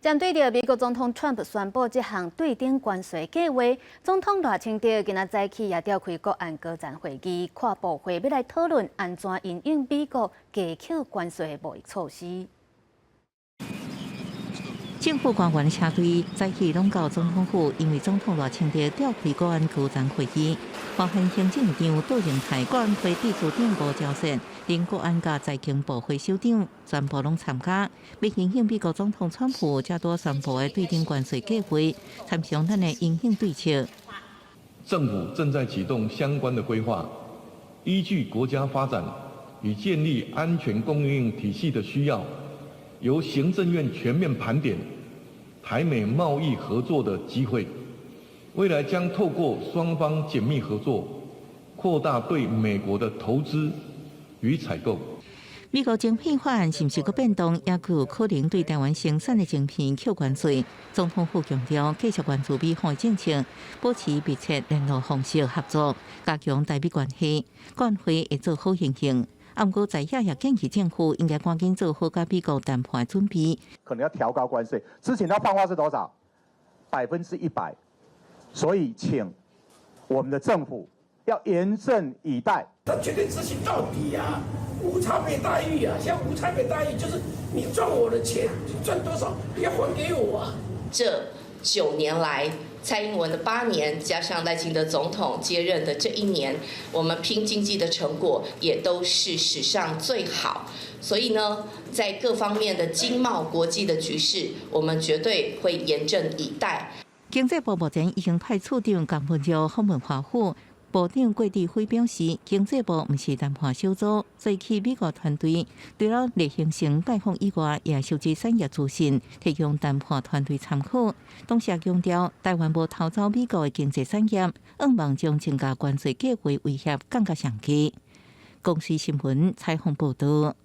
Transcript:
針對著美國總統川普宣布這項對等關稅計劃，總統賴清德今仔早起也召開國安高層會議，跨部會欲來討論按怎因應美國加扣關稅的貿易措施。政府官員車隊早起攏到總統府，因為總統賴清德召開國安高層會議，包含行政院長杜榮泰、國安會秘書長吳釗燮、林國安佮財經部會首長，全部攏參加。欲因應美國總統川普才拄宣布的對等關稅計劃，參詳咱的因應對策。政府正在啟動相關的規劃，依據國家發展與建立安全供應體系的需要，由行政院全面盤點台美貿易合作的機會，未來將透過雙方緊密合作，擴大對美國的投資與採購。美國晶片法案是毋是閣變動，也有可能對台灣生產的晶片扣關稅。總統府強調，繼續關注美方的政策，保持密切聯絡方式合作，加強台美關係，國安會會做好因應。啊，毋過在野也建議政府應該趕緊做好佮美國談判的準備。可能要調高關稅，之前他放話是多少？100%。所以請我們的政府要嚴陣以待。他絕對執行到底啊！無差別待遇啊！像無差別待遇，就是你賺我的錢，賺多少你要還給我啊！這9年來，蔡英文的8年，加上賴清德總統接任的這一年，我們拼經濟的成果也都是史上最好。所以呢，在各方面的經貿國際的局勢，我們絕對會嚴陣以待。經濟部目前已經派次長江文昭訪問華府。部長郭智輝表示，經濟部毋是談判小組，所以去美國團隊除了例行性拜訪以外，也收集產業資訊，提供談判團隊參考。同時強調，台灣無偷走美國的經濟產業，向望將增加關稅計劃威脅降到上低。公視新聞採訪報道。